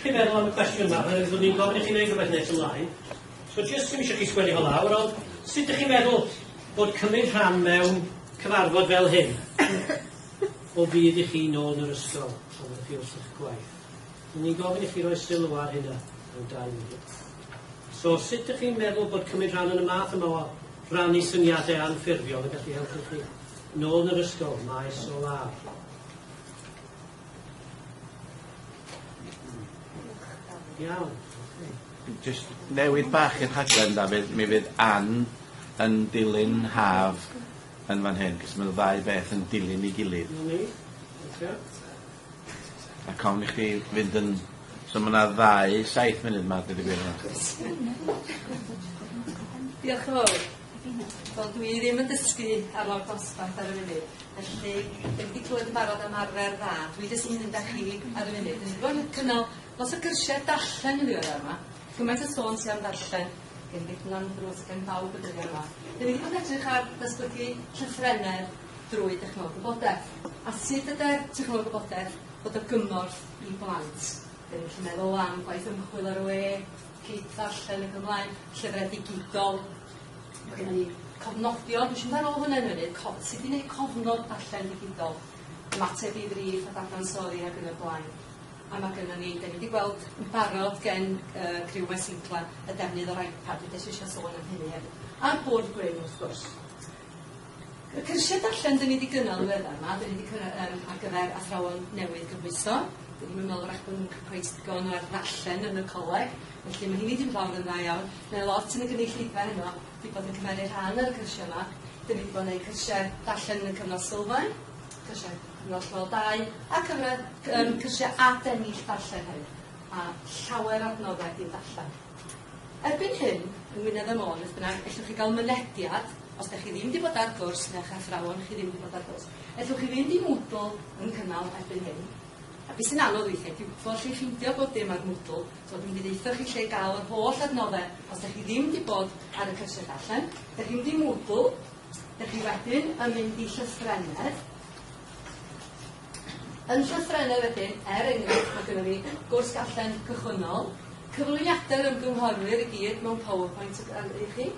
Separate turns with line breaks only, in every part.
chi feddwl am y cwestiwn yma, oherwydd fyddwn ni'n gofyn i chi wneud rhywbeth nes ymlaen. So jyst ddim eisiau chi sgwennu fo lawr, ond sut ydych chi'n meddwl bod cymryd rhan mewn cyfarfod fel hyn o fudd i chi nôl yn yr ysgol pan fyddwch chi wrth eich gwaith? Fyddwn ni'n gofyn i chi roi sylw ar hynna mewn 2 munud. So sut ydych chi'n meddwl bod cymryd rhan yn y math yma o rannu syniadau anffurfiol yn gallu helpu chi nôl yn yr ysgol, maes o law? Iawn.
Jyst newid bach i'r rhaglen, Dafydd. Mi fydd Ann yn dilyn Haf yn fan hyn, cos mae'r ddau beth yn dilyn ei gilydd.
Na ni. Oce.
A cawn i chdi fynd yn... So mae yna ddau saith munud ma, dweud y gwir yma.
Diolch yn fawr. Wel, dwi ddim yn dysgu ar lawr dosbarth ar y funud, felly dwi wedi clywed yn barod am arfer dda. Dwi jyst yn mynd â chi ar y funud. Dwi wedi bod yn cynnal lot o gyrsiau darllen yn ddiweddar yma. Gymaint o sôn sy am ddarllen gen Bethan Andrews a gen bawb y dyddiau yma. Dwi wedi bod yn edrych ar ddatblygu llythrennedd drwy dechnoleg gwybodaeth, a sut ydy'r technoleg gwybodaeth fod o gymorth i blant. Dyn ni'n gallu meddwl am gwaith ymchwil ar y we, cyd-ddarllen ac ymlaen, llyfrau digidol. Mae gennym ni cofnodion, dwi eisiau mynd ar ôl hwnna yn funud, cof, sut i wneud cofnod darllen digidol, ymateb i friff a dadansoddi ac yn y blaen. A mae gennym ni, da ni wedi gweld yn barod gen criw Maesincla y defnydd o'r iPad, dwi jyst eisiau sôn am hynny hefyd. A'r bwrdd gwyn wrth gwrs. Y cyrsiau darllen dyn ni wedi gynnal yn ddiweddar yma, dyn ni wedi cyrra- yym ar gyfer athrawon newydd gymhwyso. Dwi ddim yn meddwl wrach bod nhw'n cael cweit digon ar ddarllen yn y coleg, felly mae hynny 'di mynd lawr yn dda iawn. Mae lot yn y gynulleidfa heno 'di bod yn cymeru rhan ar y cyrsiau yma. Dyn ni 'di bod yn neud cyrsiau darllen yn y cyfnod sylfaen, cyrsiau cyfnod lefel 2, a cyfre- yym cyrsiau adennill darllen hefyd, a llawer o adnoddau i'w darllen. Erbyn hyn, yng Ngwynedd a Môn, beth bynnag, ellwch chi gael mynediad, os dach chi ddim 'di bod ar gwrs neu'ch athrawon chi ddim 'di bod ar gwrs, ellwch chi fynd i Moodle yn cynnal erbyn hyn. A be sy'n anodd weithiau ydi gwybod lle i ffeindio bob dim ar Moodle, so dwi'n mynd i ddeutha chi lle i gael yr holl adnodde os dach chi ddim 'di bod ar y cyrsiau darllen. Dach chi'n mynd i Moodle, dach chi wedyn yn mynd i llythrennedd, Yn llythrennedd wedyn, er enghraifft, mae gynnon ni gwrs darllen cychwynnol, cyflwyniadau'r ymgynghorwyr i gyd mewn PowerPoint i chi,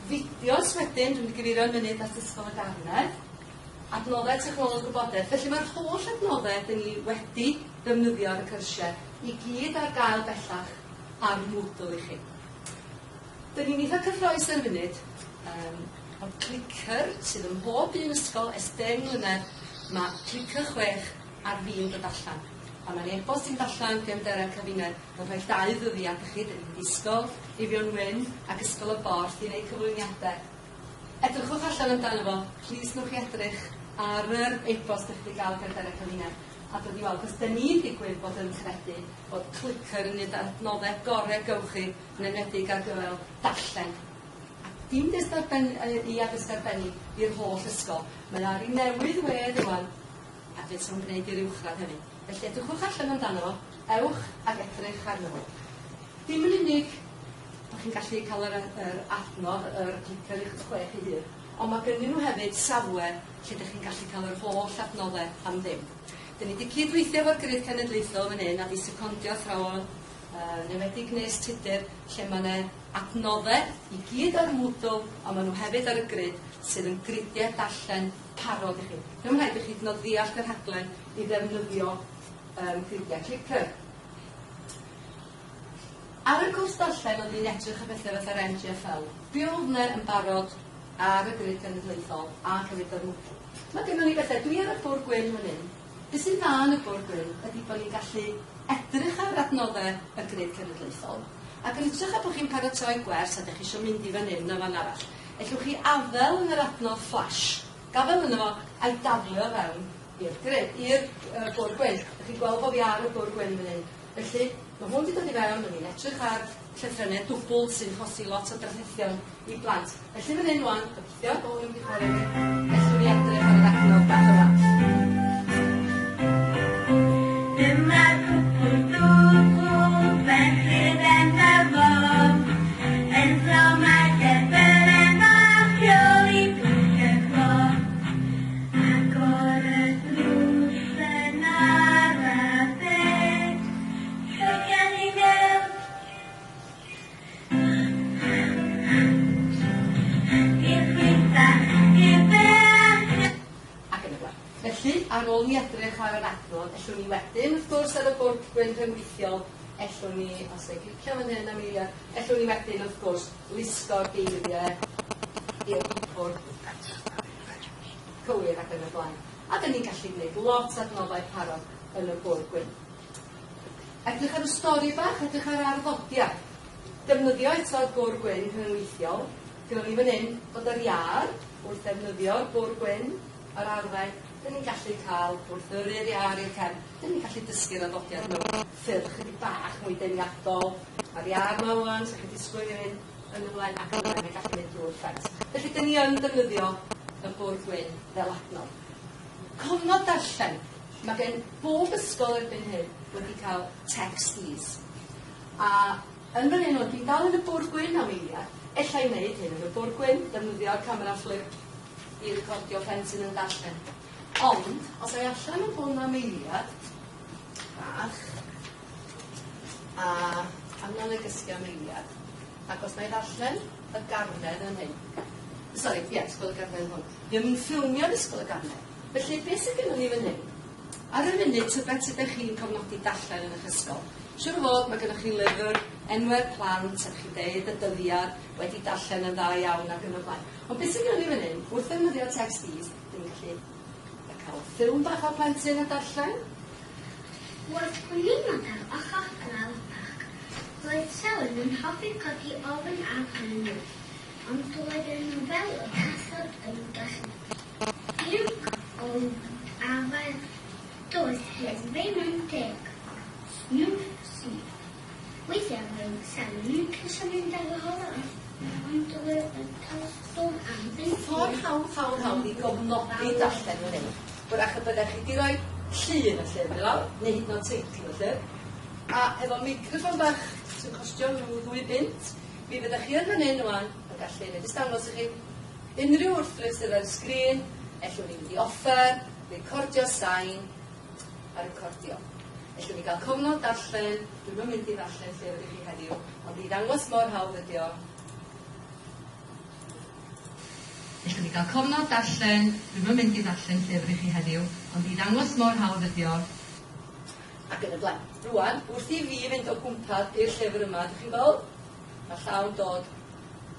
fideos wedyn, dwi'n mynd i gyfeirio yn munud at Ysgol y Garnedd, adnoddau technoleg gwybodaeth. Felly mae'r holl adnoddau dyn ni wedi defnyddio ar y cyrsiau i gyd ar gael bellach ar Moodle i chi. Dyn ni'n eitha cyffroes ar y funud, yym, ond Clicker sydd ym mhob un ysgol ers deng mlynedd, mae Clicker 6 ar fin dod allan. A mae'n e-bost i'n allan gen Derec a finne yn rhoi dau ddyddiad i chi, dyn ni'n disgwyl Eifion Wyn ac Ysgol y Borth i wneud cyflwyniadau. Edrychwch allan amdano fo, plîs newch chi edrych ar yr e-bost dych chi wedi gael gan Derec a finne a dod i weld, cos dyn ni'n digwydd bod yn credu bod Clicker yn un o'r adnoddau gorau gewch chi yn enwedig ar gyfer darllen. A dim jyst ar ben i addysg arbennig i'r holl ysgol. Mae o ar ei newydd wedd rwan, a fydd o'n gwneud i'r uwchradd hefyd. Felly edrychwch allan amdano fo, ewch ag edrych arno fo. Dim yn unig bod chi'n gallu cael yr, yr adnodd, yr clicker i'ch chwech ei hun, ond mae gynnyn nhw hefyd safle lle ydych chi'n gallu cael yr holl adnoddau am ddim. Dyn ni wedi cydweithio efo'r Grid Cenedlaethol fan hyn a di secondio athrawon Yn enwedig Nes Tudur lle ma' 'ne adnodde i gyd ar Moodle ond ma' nhw hefyd ar y grid sydd yn gridiau darllen parod i chi. Ddim rhaid i chi hyd yn o'd ddeallt y rhaglen i ddefnyddio yym gridiau Clicker. Ar y cwrs darllen oeddwn i'n edrych ar bethe fatha'r NGFL. Be o'dd 'ne yn barod ar y grid genedlaethol ac hefyd ar Moodle. Ma' gynnon ni bethe, dwi ar y bwrdd gwyn fan 'yn, Be sy'n dda yn y Bwrdd Gwyn ydy bod ni'n gallu edrych ar adnoddau y Grid Cenedlaethol, ac yn hytrach na bod chi'n paratoi gwers a dych chi isio mynd i fan hyn a fan arall, ellwch chi afael yn yr adnodd flash, gafael yno fo a'i daflu o fewn i'r grid, i'r yy Bwrdd Gwyn. Dych chi'n gweld bod fi ar y Bwrdd Gwyn fan hyn. Felly, mae hwn 'di dod i fewn, o'n i'n edrych ar llythrennau dwbl sy'n achosi lot o drafferthion i blant. Felly fan hyn wan, gobeithio bod hwn yn mynd i chwarae i fi, gallwn ni edrych ar yr adnodd bach yma.
Dyma'r cwpwrdd dwbl, felly ben Ynddo mae derbynnau mapio i bwyll y clo. Agor y drws yn araf beth.
Ar ôl ni edrych ar yr adnodd, ellwn ni wedyn, wrth gwrs, ar y bwrdd gwyn rhyngweithiol, ellwn ni, os ei clicio fan hyn am eiliad, ellwn ni wedyn, wrth gwrs, lusgo'r geiriau i'r cwpwrdd cywir ac yn y blaen. A 'dyn ni'n gallu gwneud lot o adnoddau parod yn y bwrdd gwyn. Edrych ar y stori bach, edrych ar arddodiad. Defnyddio eto'r bwrdd gwyn rhyngweithiol. Gynnon ni fan hyn fod yr iâr wrth ddefnyddio'r bwrdd gwyn, yr arfau, 'dyn ni'n gallu cael wrth yrru'r iâr i'r cefn, 'dyn ni'n gallu dysgu'r arddodiad mewn ffyrdd chydig bach mwy deniadol. Mae'r iâr 'ma ŵan, 'sa chi'n disgwyl i fynd yn y blaen ac yn y blaen, mae'n gallu mynd drwy'r ffens. Felly 'dyn ni yn defnyddio y bwrdd gwyn fel adnodd. Cofnod darllen. Mae gen bob ysgol erbyn hyn wedi cael text-ease. A yn fan hyn, dwi'n dal yn y bwrdd gwyn am eiliad, ella i wneud hyn yn y bwrdd gwyn, defnyddio'r camera flip i recordio plentyn yn darllen. Ond, os ai allan o hwn am eiliad, bach, a amna'n y gysgu am eiliad, ac os na i ddarllen y garnedd yn hyn, sori, ie, ysgol y garnedd hwn, mi o'n i'n ffilmio'n ysgol y garnedd. Felly, beth sydd gennym ni fan hyn? Ar y funud, tybed sut ydych chi'n cofnodi darllen yn eich ysgol? Siŵr o fod, mae gennych chi lyfr, enwau'r plant, a chi'n deud y dyddiad, wedi darllen yn dda iawn ac yn y blaen. Ond beth sydd gennym ni fan hyn, wrth ddefnyddio text-ease, dyn ni'n gallu cael ffilm bach o'r plentyn yn darllen.
Roedd cwningod ar ochr draw y parc. Roedd Selwyn yn hoffi codi ofn arnyn nhw, ond roedden nhw fel y cathod yn gallu dianc o'u afael. Doedd hyn ddim yn deg. Snwf, snwf. Weithiau roedd Selwyn yn ceisio mynd ar y hol ond roedd yn cael storm am ddim.
Ffordd hawdd, hawdd, hawdd i gofnodi darllen fan hyn. Wrach y byddech chi 'di roi llun y llyfr i lawr, neu hyd yn oed teitl y llyfr, a hefo meicroffon bach sy'n costio rhyw ddwy bunt, mi fyddech chi yn fan hyn ŵan yn gallu, neu jyst dangos i chi, unrhyw wrthrych sydd ar y sgrin, ellwn ni fynd i offer, recordio sain, a recordio. Ellwn ni gael cofnod darllen, dwi'm yn mynd i ddarllen llyfr i chi heddiw, ond i ddangos mor hawdd ydi o, Ellwn ni gael cofnod darllen, dwi'm yn mynd i ddarllen llyfr i chi heddiw, ond i ddangos mor hawdd ydi o, ac yn y blaen. Rwan, wrth i fi fynd o gwmpas i'r llyfr yma, dych chi'n gweld? Mae llaw'n dod,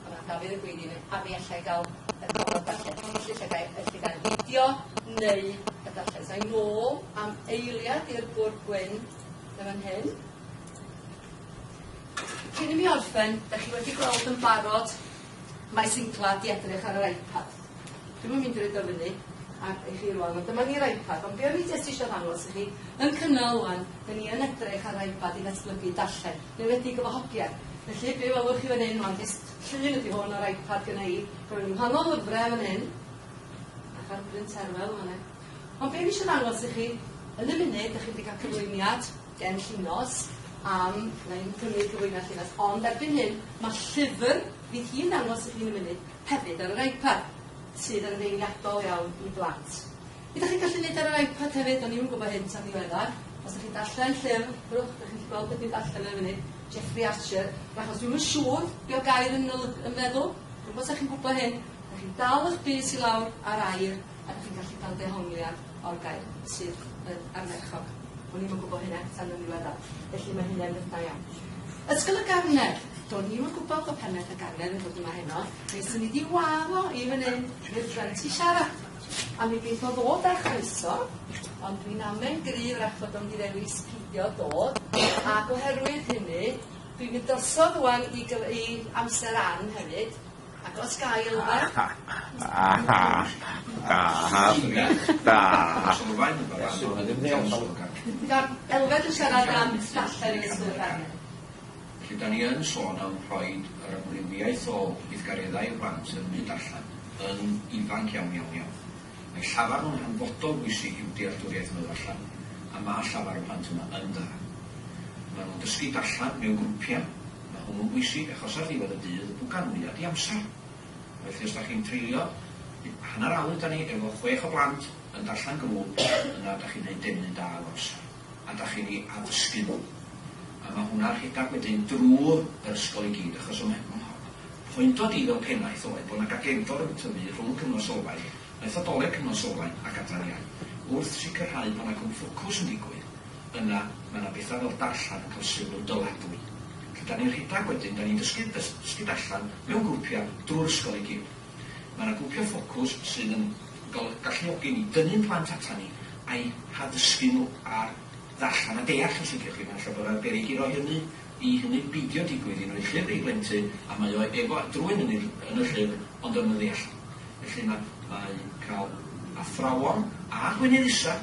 a mae Dafydd yn gweiddi fi, a mi allai gael y cofnod darllen. Felly allai gael, allai gael fideo neu y darllen. So, i nôl am eiliad i'r bwrdd gwyn yn fan hyn. Cyn i mi orffen, da chi wedi gweld yn barod mae Sinclair di edrych ar yr iPad. Dwi'm yn mynd i roid o fyny ar i chi rwan, ond dyma ni'r iPad. Ond be o'n i jyst eisiau ddangos i chi, yn cynnal rwan, da ni yn edrych ar iPad i ddatblygu darllen, yn enwedig efo hogiau. Felly, be welwch chi fan hyn rwan, jyst llun ydi hwn o'r iPad gynna i. Gynna ni wahanol lyfrau fan hyn, ac ar Bryn Terfel fan hyn. Ond be o'n i eisiau ddangos i chi, yn y munud, da chi wedi cael cyflwyniad gen Llinos am, na i'm cymryd cyflwyniad Llinos, ond erbyn hyn mae llyfr fydd hi'n dangos i chi yn y munud hefyd ar yr iPad, sydd yn ddeniadol iawn i blant. Be dach chi'n gallu neud ar yr iPad hefyd, o'n i'm yn gwybod hyn tan ddiweddar, os dach chi'n darllen llyfr, rwch, dach chi'n gallu gweld be dwi'n darllen yn y funud, Jeffrey Archer, achos dwi'm yn siŵr be o gair yn yn feddwl, dwi'm gwybod os dach chi'n gwybod hyn, dach chi'n dal eich bys i lawr ar air a dach chi'n gallu cael dehongliad o'r gair sydd yn ardderchog. O'n i'm yn gwybod hynna tan yn ddiweddar. Felly mae hynny'n beth da iawn. Ysgol y Garnedd. Do'n i'm yn gwybod bod pennaeth y Garnedd yn dod yma heno. Mi swn i 'di wadd o i fan hyn i'r ffrynt i siarad. A mi geith o ddod â chroeso, ond dwi'n amen gryf wrach fod o'n mynd i ddewis peidio dod, ac oherwydd hynny, dwi'n mynd drosodd ŵan i i amser Ann hefyd, Ac os ga i Elfed? Elfed yn siarad am darllen yn Ysgol y Garnedd.
Felly, da ni yn sôn am rhoid yr amrywiaeth o weithgareddau i blant yn mynd darllen yn ifanc iawn, iawn, iawn. Mae llafar nhw'n hanfodol bwysig i'w dealltwriaeth nhw o ddarllen, a ma' llafar y plant yma yn dda. Maen nhw'n dysgu darllen mewn grwpiau. Mae hwnnw'n bwysig achos ar ddiwedd y dydd y bwgan mwya 'di amser. Felly os 'dach chi'n treulio hanner awr 'da ni efo chwech o blant yn darllen grŵp, yna 'dach chi'n neud defnydd da o amser a 'dach chi'n 'u addysgu nhw. A ma' hwnna'n rhedag wedyn drw'r yr ysgol i gyd achos o' poendod i fel pennaeth oedd bod 'na gagendor yn tyfu rhwng cyfnod sylfaen, methodoleg cyfnod sylfaen ac adran iau. Wrth sicrhau bod 'na gwmffocws yn digwydd, yna mae 'na bethau fel darllen yn cael sylw dyladwy. Felly 'da ni'n rhedeg wedyn, 'da ni'n dysgu dysgu darllen mewn grwpiau drwy'r ysgol i gyd. Mae 'na grwpiau ffocws sydd yn galluogi ni dynnu'n plant ata ni a'u haddysgu nhw ar ddarllen a deall os liciwch chi. Mae'n ella bod 'na beryg i roi hynny i hynny beidio digwydd, i roi llyfr i blentyn a mae o efo drwyn yn yn y llyfr ond yn y ddeall. Felly mae mae cael athrawon a gweinyddusau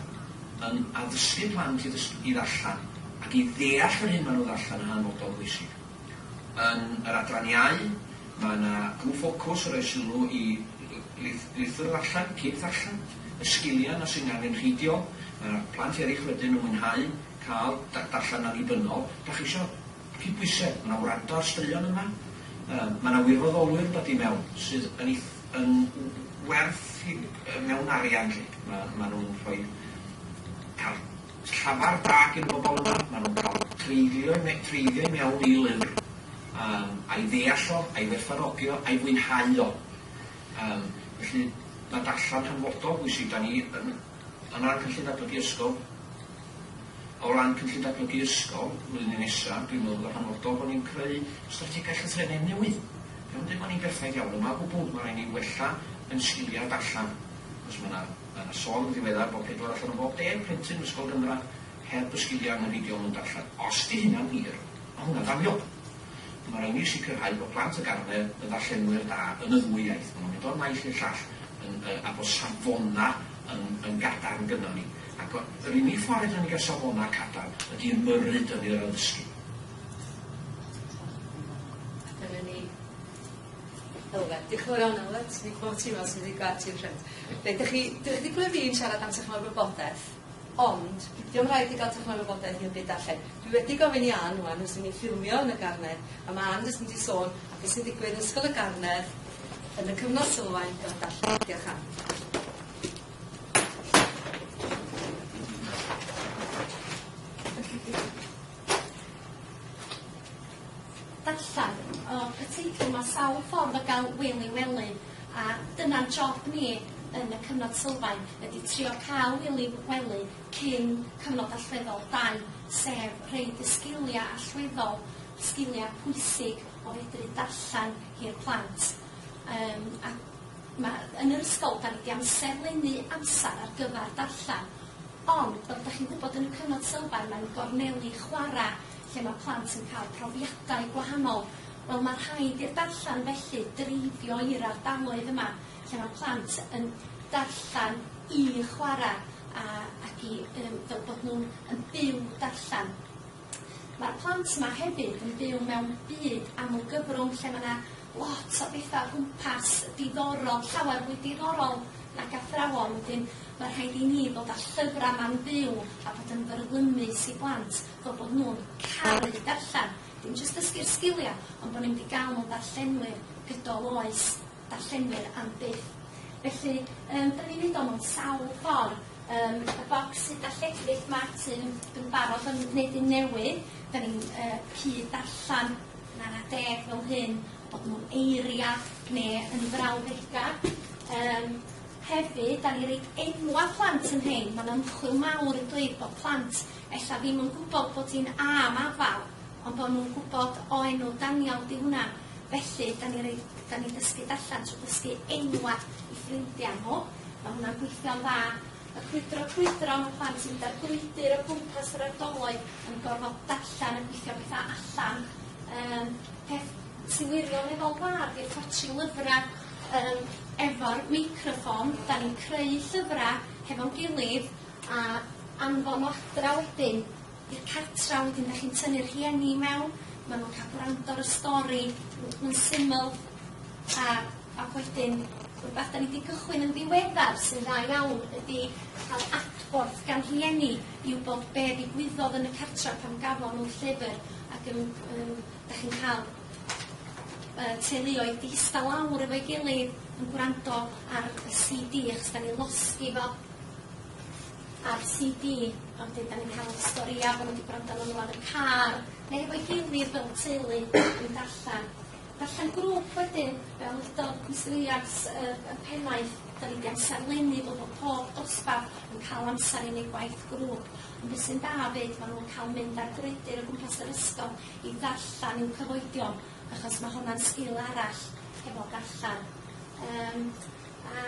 yn addysgu plant i ddysgu i ddarllen ac i ddeall yr hyn maen nhw'n ddarllen yn hanfodol bwysig. Yn yr adran iau, mae yna grŵp ffocws yn rhoi sylw i lythyr ddarllen, cip ddarllen, y sgiliau yna sy'n angenrheidiol. Mae yna plant eraill wedyn yn mwynhau cael darllen annibynnol. Da chi eisiau cydbwysedd, mae yna wrando ar straeon yma. Mae yna wirfoddolwyr yn dod i mewn sydd yn yn werth mewn arian 'lly. Ma' ma' nhw'n rhoi cael llafar da gin y bobl yma, ma' nhw'n cael treulio i me- treiddio i mewn i lyfr yym a'i ddeall o, a'i werthfawrogi o, a'i fwynhau o. Yym felly ma' darllan hanfodol bwysig. Da ni yn yn ran cynllun datblygu ysgol, o ran cynllun datblygu ysgol flwyddyn nesa, dwi'n meddwl bod o'n hanfodol bod ni'n creu strategaeth llythrennedd newydd. Dwi'm yn deud bod ni'n berffaith iawn yma o gwbl, ma' raid ni wella yn sgiliau darllen, achos ma' 'na ma' 'na sôn yn ddiweddar bod pedwar allan o bob deg plentyn yn ysgol gynradd heb y sgiliau angenrheidiol mewn darllen. Os 'di hynna'n wir, ma' hwnna'n ddamniol. Ma' raid ni sicrhau bod plant y Garnedd yn ddarllenwyr da yn y ddwy iaith, ma' nhw'n mynd o'r naill i'r llall yn yy a bod safona yn yn gadarn gynnon ni. Ac o- yr unig ffordd fedrwn ni gael safona cadarn ydi ymyrryd yn yr addysgu.
Dyna ni. Elfed. Diolch yn fawr iawn Elfed. Swn i'n gwybod ti'n meddwl sy'n wedi gad ti'r ffrind. Reit, dych chi, dych chi wedi clywed fi'n siarad am technoleg wybodaeth, ond diolch rhaid i gael technoleg wybodaeth i hybu darllen. Dwi wedi gofyn i Ann wan, os ni'n ffilmio yn y Garnedd, a mae Ann jyst yn mynd i sôn am beth sy'n digwydd yn Ysgol y Garnedd yn y cyfnod sylfaen gyda darllen. Diolch Ann.
Darllen. O, y teitl ma' sawl ffordd o ga'l wely wely, a dyna'n job ni yn y cyfnod sylfaen ydi trio ca'l wely wely cyn cyfnod allweddol dau, sef rhoid y sgilia allweddol, sgilia pwysig o fedru darllen i'r plant. Yym a ma' yn yr ysgol 'dan ni 'di amserlennu amsar ar gyfar darllen, ond fel 'dach chi'n gwbod yn y cyfnod sylfaen mae'n gorneli chwara' lle mae plant yn cael profiadau gwahanol. Wel mae rhaid i'r darllen felly dreifio i'r ardaloedd yma lle mae plant yn darllen i chwarae a ac i yym fel bod nhw'n yn byw darllen. Mae'r plant yma hefyd yn byw mewn byd amlgyfrwng lle mae 'na lot o bethau o gwmpas diddorol, llawer fwy diddorol nag athrawon. Wedyn mae rhaid i ni ddod â llyfrau 'ma'n fyw a bod yn fyrlymus i blant fel bod nhw'n caru darllen. Dim jyst dysgu'r sgiliau, ond bod ni'n mynd i gael nhw'n ddarllenwyr gydol oes, darllenwyr am byth. Felly, yym, da ni'n neud o mewn sawl ffordd. Yym, y bocs hyd a lledrith 'ma sydd yn barod yn gwneud un newydd. Da ni'n yy cyd-darllen yn ara deg fel hyn, bod nhw'n eiriau neu yn frawddegau. Yym, hefyd, da ni roid enwa plant yn rhein. Mae 'na ymchwil mawr yn dweud bod plant ella ddim yn gwybod bod hi'n A am afal, ond bod nhw'n gwybod o enw Daniel 'di hwnna. Felly, da ni roi, da ni'n dysgu darllen trwy dysgu enwa i ffrindiau nhw. Mae hwnna'n gweithio'n dda. Y crwydro crwydro, mae plant yn mynd ar grwydr o gwmpas yr ardaloedd yn gorfod darllen a gweithio pethau allan. Yym, peth sy'n wirioneddol dda ydi'r ffatri lyfrau yym, efo'r meicroffon. Da ni'n creu llyfrau hefo'n gilydd a anfon o adra wedyn i'r cartra, wedyn dach chi'n tynnu'r rhieni i mewn, ma' nhw'n cael gwrando ar y stori, mae'n syml, a ac wedyn rhywbeth da ni wedi cychwyn yn ddiweddar sy'n dda iawn ydy cael adborth gan rhieni i wybod be ddigwyddodd yn y cartra pan gafon nhw'r llyfr ac yn, yn da chi'n cael uh, teuluoedd di ista lawr efo'i gilydd yn gwrando ar y CD achos da ni'n losgi fo ar CD a wedyn 'dan ni'n cael y storïa' bo' nhw 'di gwrando arnyn nhw yn y car neu efo'i gilydd fel teulu yn darllen. Darllen grŵp wedyn, fel ddudodd Mister Williams, y, y pennaeth, da ni wedi amserlennu fel bod pob dosbarth yn cael amser i wneud gwaith grŵp. Ond beth sy'n da fyd, maen nhw'n cael mynd ar grwydyr o gwmpas yr ysgol i ddarllen i'w cyfoedion, achos mae hwnna'n sgil arall hefo darllen. A